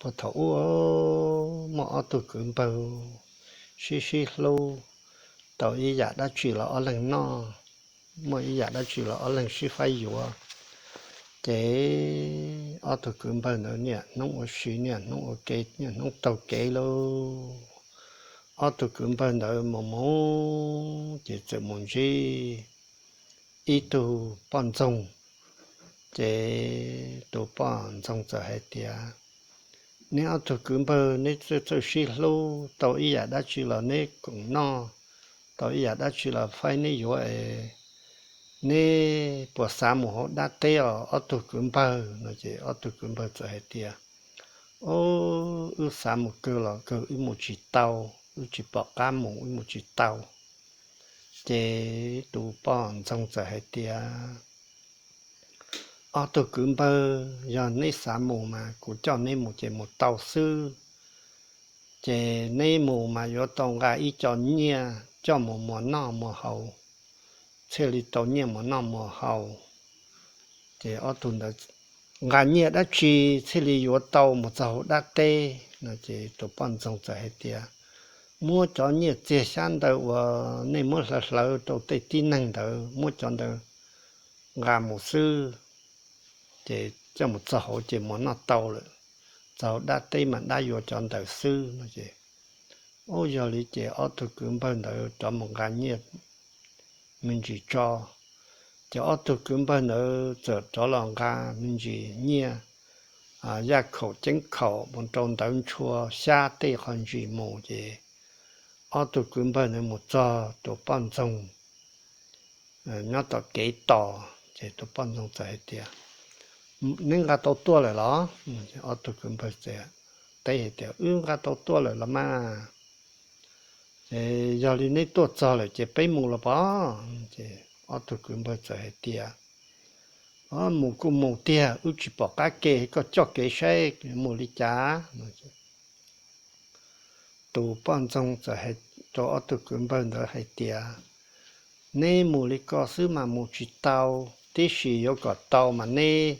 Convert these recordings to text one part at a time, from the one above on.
Puag thaum ub muaj ob tug kwv npawg sib sib hlub, tau ib yam dab tsi los ob leeg noj, muaj ib yam dab tsi los ob leeg sib faib yuav. Ces ob tug kwv npawg ntawd niaj hnub ua si, niaj hnub ua ke, niaj hnub taug kev lauj. Ob tug kwv npawg ntawd mus mus ces txawm mus ntsib ib tug poj ntxoog. Ces tus poj ntxoog txawm hais tias, neb ob tug kwv npawg neb txawj sib hlub, tau ib yam dab tsi los neb koom noj, tau ib yam dab tsi los faib neb yuav es, neb puas xav mus hauv dab teb os ob tug kwv npawg no? Ces ob tug kwv npawg txawm hais tias, o, wb xav mus kawg los kawg, wb mus tsis tau, wb tsis pom qab mus, wb mus tsis tau. Ces tus poj ntxoog txawm hais tias, ob tug kwv npawg, yog neb xav mus mas kuv coj neb mus ces mus tau xwb. Ces neb mus mas yuav tau nqa ib co nyiaj coj mus muas noj muas haus, thiaj li tau nyiaj muas noj muas haus. Ces ob tug ntawd, nqa nyiaj dab tsi thiaj li yuav tau mus txog hauv dab teb no? Ces tus poj ntxoog txawm hais tias, muab cov nyiaj txiag xyab ntawv uas nej muab hlawv hlawv rau tej tib neeg ntawd, muab cov ntawd nqa mus xwb, ces coj mus txog hauv ces muas noj tau lawm, txog hauv dab teb mas dab yuav cov ntawd xwb no. Ces, o, yog li ces ob tug kwv npawg ntawd rov mus nqa nyiaj me ntsis tso. Ces ob tug kwv npawg ntawd txawm rov los nqa me ntsis nyiaj, yaj khaum ceeb khaum mus rau ntawv ntshua xyab tej qhov ntsis mus. Ces ob tug kwv npawg ntawd mus txog tus poj ntxoog nyob tom kev tos, ces tus poj ntxoog txawm hais tias, neb nqa tau tuaj lawm los? Ob tug kwv npawg teb hais tias, wb nqa tau tuaj lawm los mas. Ces yog li neb tuaj txog lawm ces peb mus los pov? Ces ob tug kwv npawg txawm hais tias, mus kuj mus tiag, wb tsis pom qab ke, koj coj kev saib mus li cas. Tus poj ntxoog txawm hais rau ob tug kwv npawg ntawd hais tias, neb mus li ko xwb mas mus tsis tau, tiam sis yuav kom tau mas neb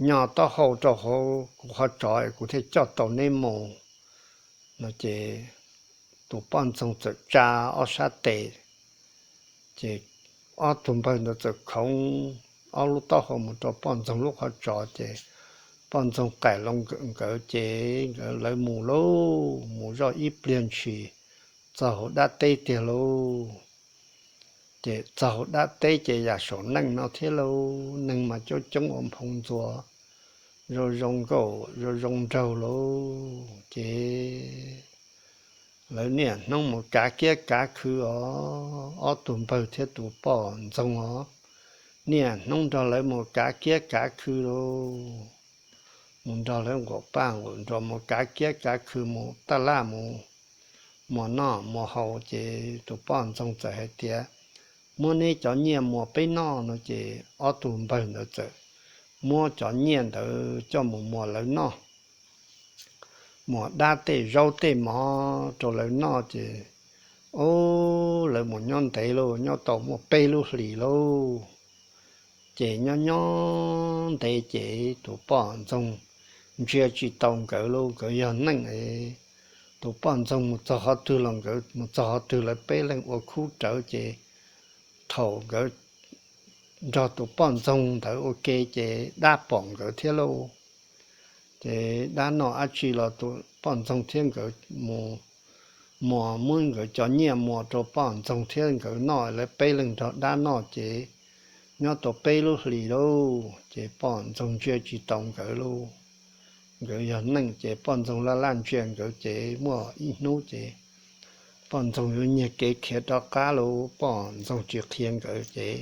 nyo taub hau rau hauv kuv qhov tsov es kuv thiaj coj tau neb mus no. Ces tus poj ntxoog txawm tsa ob sab tes, ces ob tug npawg ntawd txawm khoov ob lub taub hau mus rau poj ntxoog lub qhov tsov, ces poj ntxoog qaim loo nkawd, ces nkawd lawv mus lauj, mus zoj ib pliag ntshis txog hauv dab teb tiag lauj. Ces txog hauv dab teb ces yam saum neej no thiab lauj, neeg mas coob coob ua nphoo ntxuas, zoo zoo nkauj zoo zoo nraug lauj. Ces lawv niaj hnub mus kav kiab kav khw os, ob tug npawg thiab tus poj ntxoog os, niaj hnub nrog lawv mus kav kiab kav khw lauj. Mus nrog lawv nquam paj nquam nruas mus kav kiab kav khw, mus taj laj mus muas noj muas haus. Ces tus poj ntxoog txawm hais tias, muab neb cov nyiaj muas peb noj no. Ces ob tug npawg ntawd txawm muab cov nyiaj ntawd coj mus muas lawv noj, muas dab tej zaub tej mov rau lawv noj. Ces, o, lawv mus nyob ntev lauj, nyob tau muaj peb lub hlis lauj. Ces nyob nyob ntev ces tus poj ntxoog ntsia tsis tau nkawd lauj, nkawd yog neej es, tus poj ntxoog mus txog qhov twg los nkawd mus txog qhov twg, lawv peb leeg ua khub rawv. Ces thaum nkawd nrog tus poj ntxoog ntawd ua ke ces dab pom nkawd thiab lauj. Ces dab noj dab tsi los tus poj ntxoog thiab nkawd mus muas, muab nkawd cov nyiaj muas rau poj ntxoog thiab nkawd noj, lawv peb leeg nrog dab noj. Ces nyob tau peb lub hlis lauj, ces poj ntxoog ntsia tsis tau nkawd lauj. Nkawd yog neej ces poj ntxoog laj laj ntsia nkawd. Ces muaj ib hnub ces poj ntxoog yuav nyiag kev khiav rov qab lauj, poj ntxoog tsis qhia nkawd ces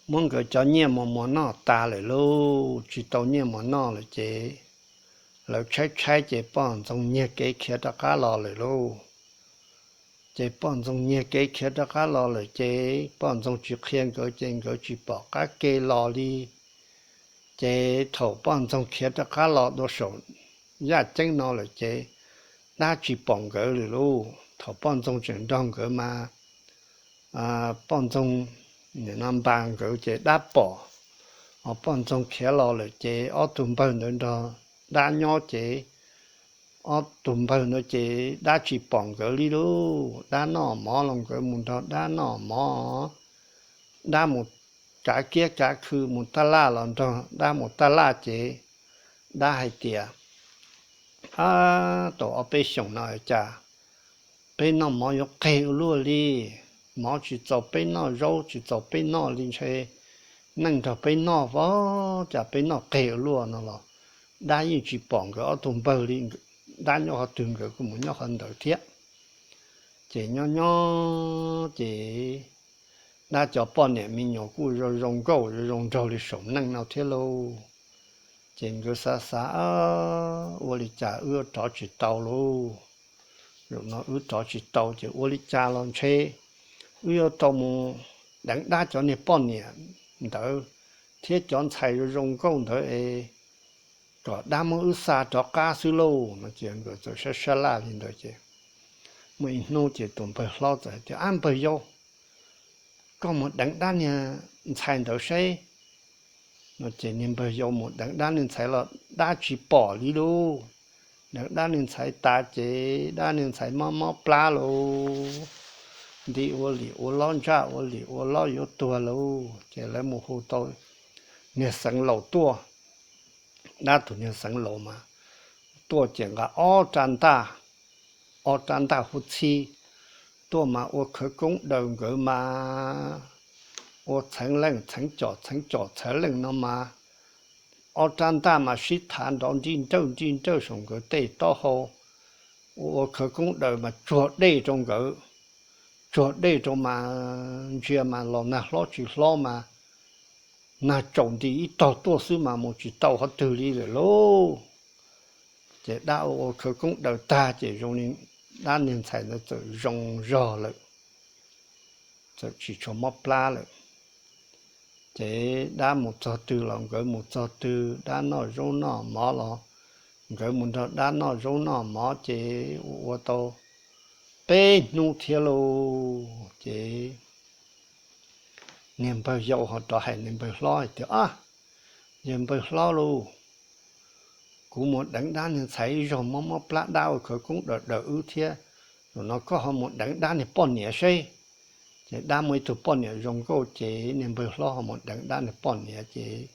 muab nkawd cov nyiaj muas muas noj tas lawm lauj, tsis tau nyiaj muas noj lawm ces lawv tshaib tshaib ces poj ntxoog nyiag kev khiav rov qab los lawm lauj. Ces poj ntxoog nyiag kev khiav rov qab los lawm ces poj ntxoog tsis qhia nkawd ces nkawd tsis pom qab ke los li. Ces thaum poj ntxoog khiav rov qab los dua saum yaj ceeb no lawm ces dab tsis pom nkawd lawm lauj. Thaum poj ntxoog tseem nrog nkawd mas poj ntxoog npaj nkawd ces dab pom. Poj ntxoog khiav los lawm ces ob tug npawg ntawd nrog dab nyob ces ob tug npawg no ces dab tsis pom nkawd li lauj. Dab noj mov los nkawd mus nrog dab noj mov, dab mus kav kiab kav khw mus taj laj los nrog dab mus taj laj ces dab hais tias, Ab, tau ob peb xyoos no cas peb noj mov yuav qeg ua luaj li, mov tsis txaus peb noj, zaub tsis txaus peb noj li, ntshe neej nrog peb noj os, cas peb noj qeg ua luaj no los dab yeej tsis pom nkawd ob tug npawg li, dab nyob qhov twg nkawd kuj mus nyob qhov ntawd thiab. Ces nyob nyob ces dab cov poj niam me nyuam kuj zoo zoo nkauj zoo zoo nraug li saum neej no thiab lauj. Ces nkawd xav xav, Ua li cas wb rov tsis tau lauj? Zaum no wb rov tsis tau ces ua li cas los ntshe wb yuav tau mus deev dab cov niag poj niam ntawd thiab cov ntxhais zoo zoo nkauj ntawd es kom dab muab wb xa rov qab xwb lauj no. Ces nkawd txawm sab sab laj li ntawd ces muaj ib hnub ces tus npawg hlob txawm hais tias, Ab npawg yau, koj mus deev dab niag ntxhais ntawd saib no. Ces niag npawg yau mus deev dab niag ntxhais los dab tsis pom li lauj. Deev dab niag ntxhais tas ces dab niag ntxhais mob mob plab lauj, nti ua lim ua lob, ntsaj ua lim ua lob yuav tuag lauj. Ces lawv mus hu tau niag xeev laus tuaj. Dab tus niag xeev laus mas tuaj ces nqa ob rab ntaj, ob rab ntaj huab txhib tuaj mas ua khawv koob daws nkawd mas ua txheev leej txheev com txheev com txheev leej no mas ob rab ntaj mas sib thav nrov nrij nrawj nrij nrawj saum nkawd tej taub hau, ua ua khawv koob daws mas tsuag dej rau nkawd, tsuag dej rau mas ntsia mas los nag hlob tsis hlob mas nag tsaus nti ib tog tuaj xwb mas mus tsis tau qhov twg li lawm lauj. Ces dab ua ua khawv koob daws tag ces zoo li dab niag ntxhais ntawd txawm zoo zog lawm, txawm tsis tshua mob plab lawm. Ces dab mus txog twg los nkawd mus txog twg, dab noj zaub noj mov los nkawd mus nrog dab noj zaub noj mov ces ua ua tau peb hnub thiab lauj. Ces niag npawg yau ho rov hais niag npawg hlob hais tias, Ab, yawg npawg hlob lauj, kuv mus deev dab niag ntxhais ib zaug mob mob plab, dab ua khawv koob daws daws wb thiab, zaum no koj ho mus deev dab niag poj niam seb. Ces dab muaj ib tug poj niam zoo nkauj ces niag npawg hlob ho mus deev dab niag poj niam ces,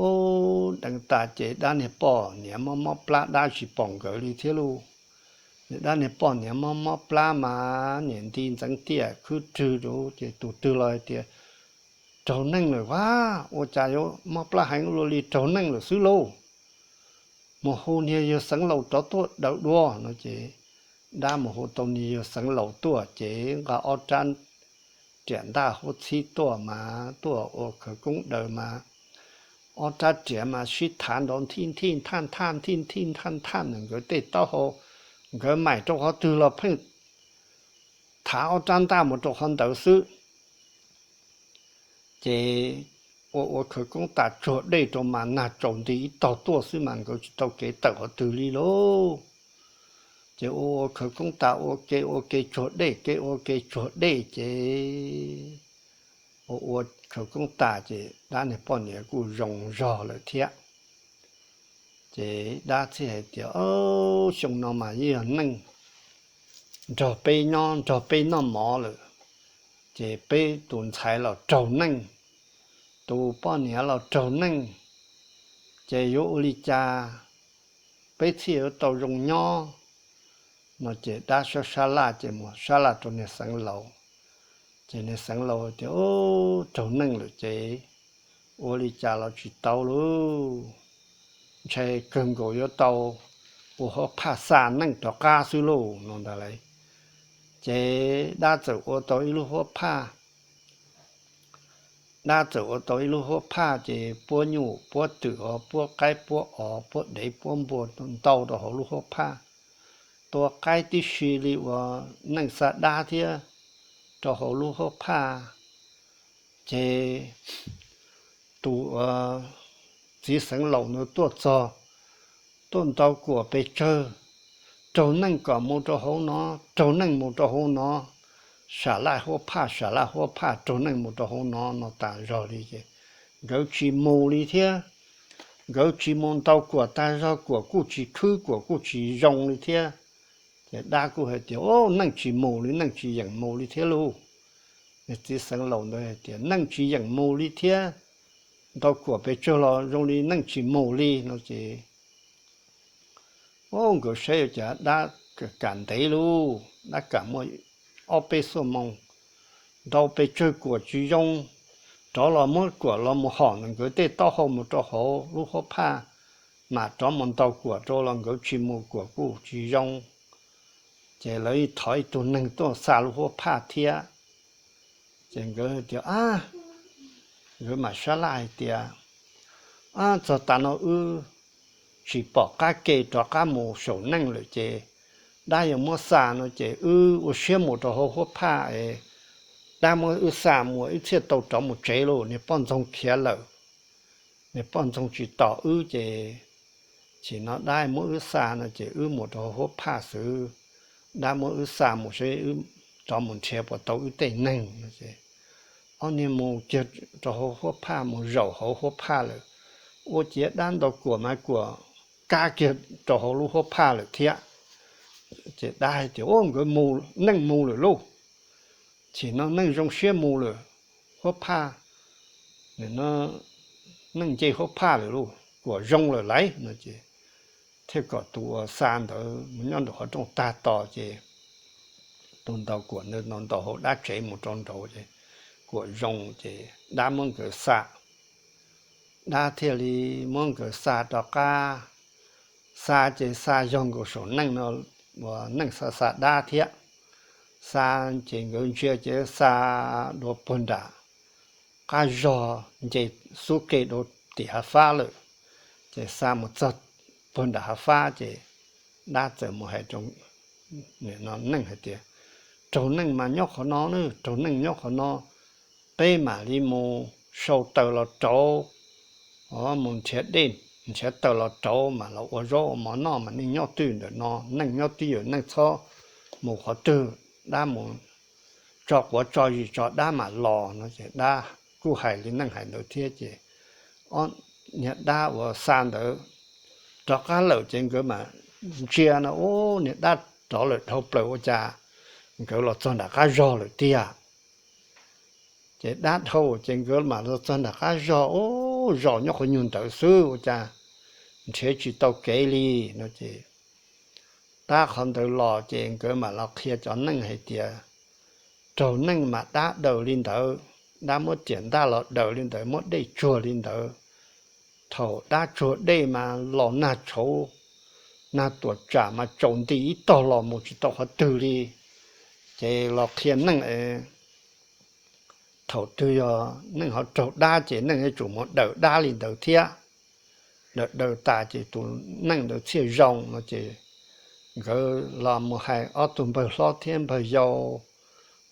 ub, deev tas ces dab niag poj niam mob mob plab dab tsis pom nkawd li thiab lauj. Dab niag poj niam mob mob plab mas niam nti ntxeev tiaj khwb rwg rau ces tus twg los hais tias, Raug neeg lawm a, ua cas yuav mob plab heev ua luaj li, raug neeg lawm xwb lauj. Mus hu niag yawg xeev laus rov tuaj daws dua no ces dab mus hu tau niag yawg xeev laus tuaj ces nqa ob rab riam ntaj huab txhib tuaj mas tuaj ua khawv koob daws mas ob rab riam mas sib thav nrov nthij nthij nthaj nthaj nthij nthij nthaj nthaj ntawm nkawd tej taub hau, nkawd maim rau qhov twg los pheej thav ob rab ntaj mus rau qhov ntawd xwb. Ces ua ua khawv koob tas tsuag dej rau mas nag tsaus nti ib tog tuaj xwb mas nkawd tsis tau kev tawm qhov twg li lauj. Ces ua ua khawv koob tas ua ke ua ke tsuag dej, ke ua ke tsuag dej ces ua ua khawv koob tas ces dab niag poj niam kuj zoo zog lawm thiab. Ces dab txhij hais tias, Xyoo no mas yeej yog neej nrog peb nyob nrog peb noj mov lawm, ces peb tus ntxhais los raug neej, tus poj niam los raug neej, ces yuav ua li cas peb thiaj yuav tau zoo nyob no. Ces dab sab sab laj ces mus sab laj rau niag xeev laus. Ces niag xeev laus tias, Raug neej lawm ces ua li cas los tsis tau lauj, ntshe kawg nkaus yuav tau ua huab phaj xa neej rov qab xwb lauj no ntag lauj. Ces dab txawm ua tau ib lub huab phaj, dab txawm ua tau ib lub huab phaj ces puab nyuj puab twm os, puab qaib puab os, puab dev puab npua ntau rau hauv lub huab phaj, tua qaib tib si li uas neej xa dab thiab rau hauv lub huab phaj. Ces tus txiv xeev laus ntawd tuaj txog, tuaj ntaus kuam pes tsawg, raug neej kom mus rau hauv no, raug neej mus rau hauv no, sam laj huab phaj, sam laj huab phaj, raug neej mus rau hauv no no tas zog li ces nkawd tsis mus li thiab. nkawd tsis mus ntaus Kuam tag zog, Kuam kuj tsis khwb, Kuam kuj tsis zoo li thiab. Ces dab kuj hais tias, Ub, neej tsis mus li, neej tsis yeem mus li thiab lauj. Niag txiv xeev laus ntawd hais tias, Neej tsis yeem mus li thiab, ntaus Kuam pes tsawg los zoo li neej tsis mus li no ces, ub, nkawd saib ua cas dab kam ntev lauj, dab kam muaj ob peb xuab moos, ntaus pes tsawg Kuam tsis zoo, rov los muab Kuam los mus hom ntawm nkawd tej taub hau mus rau hauv lub huab phaj, mam rov mus ntaus Kuam rau los nkawd tsis mus, Kuam kuj tsis zoo. Ces lawv thov ib tug neeg tuaj xa lub huab phaj thiab. Ces nkawd tias, Ab, nkawd mam sab laj hais tias, Ab, txog tav no wb tsis pom qab ke rov qab mus saum neej lawm ces dab yuav muab xa no ces wb ua siab mus rau hauv huab phaj es dab muab wb xa mus wb thiaj tau rov mus tsev lauj, niag poj ntxoog khiav lawm, niag poj ntxoog tsis tos wb ces, sim no dab muab wb xa no ces wb mus rau hauv huab phaj xwb, dab muab wb xa mus seb wb rov mus nrhiav puas tau wb tej neeg no ces ob niag mus kiag rau hauv huab phaj, mus zaum hauv huab phaj lawm, ua ciav dab ntaus Kuam mas Kuam kab kiag rau hauv lub huab phaj lawm thiab. Ces dab hais tias, Ub, nkawd neej mus lawm lauj, sim no neej zoo siab mus lawm, huab phaj, neej nce huab phaj lawm lauj, Kuam zoo lawm lauj no ces thiaj kom tus uas xa ntawd mus nyob nraum qhov rooj tag tos ces tus ntaus Kuam ntawd ntaus hauv dab tsev mus rau nraud ces Kuam zoo ces dab muab nkawd xa, dab thiaj li muab nkawd xa rov qab. Xa ces xa yog nkaus saum neej no uas neej xa xa dab thiab. Xa ces nkawd ntsia ces xa dua puag nram qab zog, nce xub ke dua tim hav fab lawm. Ces xa mus txog puag nram hav fab ces dab txawm mus hais rau neej hais tias, Raug neej mas nyob qhov no, raug neej nyob qhov no, peb mam li mus sau taws los rauv, mus nrhiav dej nrhiav taws los rauv mam los ua zaub ua mov noj mas nej nyob twj ywm ntawm no, neej nyob twj ywm, neej txhob mus qhov twg, dab mus tso quav tso zis tso dab mam los no ces dab kuj hais li neej hais ntawd thiab ces ob niag dab uas xa ntawd rov qab lawm ces nkawd mam ntsia no ub niag dab rov lawm dhau plaws ua cas nkawd los txog nram qab zog lawm tiag. Ces dab dhau ces nkawd mam los txog nram qab zog ub, zos nyob qhov nyuag ntawd xwb ua cas nrhiav tsis tau kev li no ces dab qhov ntawd los ces nkawd mam los qhia cov neej hais tias raug neej mas dab daws li ntawd, dab muab riam ntaj los daws li ntawd, muab dej tsuag li ntawd. Thaum dab tsuag dej mas los nag tshauv, nag tuam tsam mas tsaus nti ib tog los mus tsis tau qhov twg li. Ces los qhia neej es thaum twg yog neej ho raug dab ces neej yuav tsum mus daws dab li ntawd thiab. Daws daws tas ces tus neej ntawd thiaj zoo no ces nkawd los mus hais, ob tug npawg hlob thiab npawg yau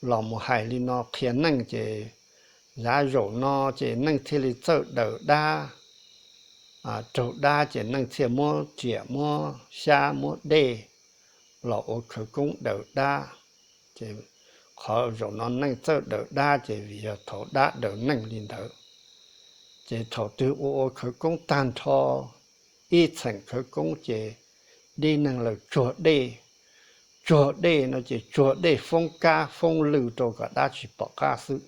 los mus hais li no qhia neej ces yav zaum no ces neej thiaj li txawj daws dab. Raug dab ces neej thiaj muab riam muab xyab muab dej los ua khawv koob daws dab. Ces qhov zaum no neej txawj daws dab ces vim yog thaum dab daws neej li ntawd. Ces thaum twg ua ua khawv koob tag nrho ib txheem khawv koob ces dib neeg lawm tsuag dej. Tsuag dej no ces tsuag dej foob kab foob lw rau kom dab tsis pom qab xwb.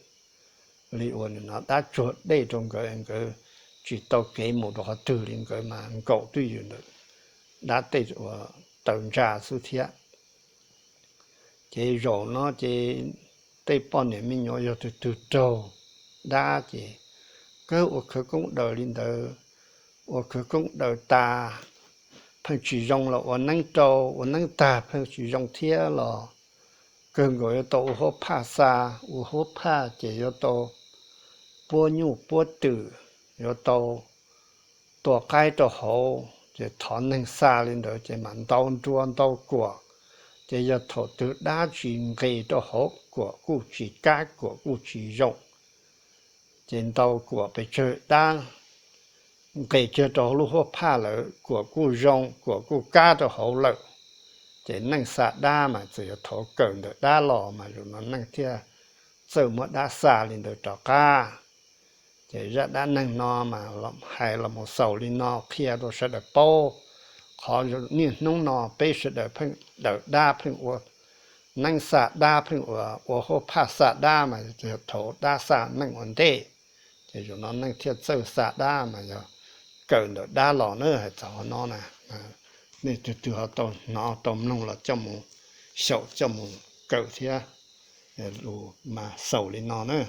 Li uas nim no dab tsuag dej rau nkawd, nkawd tsis tau kev mus rau qhov twg li, nkawd mas nkaum twj ywm ntawm dab tej uas taw ntsa xwb thiab. Ces zaum no ces tej poj niam me nyuam yog tus twg raug dab ces kawg ua khawv koob daws li ntawd. Ua khawv koob daws tas pheej tsis zoo los ua neeb rau, ua neeb tag pheej tsis zoo thiab los kawg nkaus yuav tau ua huab phaj xa. Ua huab phaj ces yuav tau puab nyuj puab twm, yuav tau tua qaib rau hauv. Ces thov neeg xa li ntawd ces mam ntau nrua ntau kuam. Ces yog thaum twg dab tsis nqis rau hauv, kuam kuj tsis kab, kuam kuj tsis zoo. Ces ntau kuam pes tsawg dab nqis kiag rau hauv lub huab phaj lawm, kuam kuj zoo, kuam kuj kab rau hauv lawm. Ces neej xa dab mas txawm yog thov kawm ntawm dab los mas zaum no neej thiaj txawj muab dab xa li ntawd rov qab. Ces zaj dab neeg no mas hais los mus xaus li no qhia rau sawv daws paub, qhov niaj hnub no peb sawv daws pheej daws dab pheej ua neeb xa dab pheej ua, ua huab phaj xa dab mas yog thaum dab xa neej ua ntej. Ces zaum no neej thiaj txawj xa dab mas yog kawm ntawm dab los na. Hais txog qhov no na, nej twg twg ho tau hnov tau mloog los coj mus xyaum coj mus kawm thiab. Lus mas xaus li no na.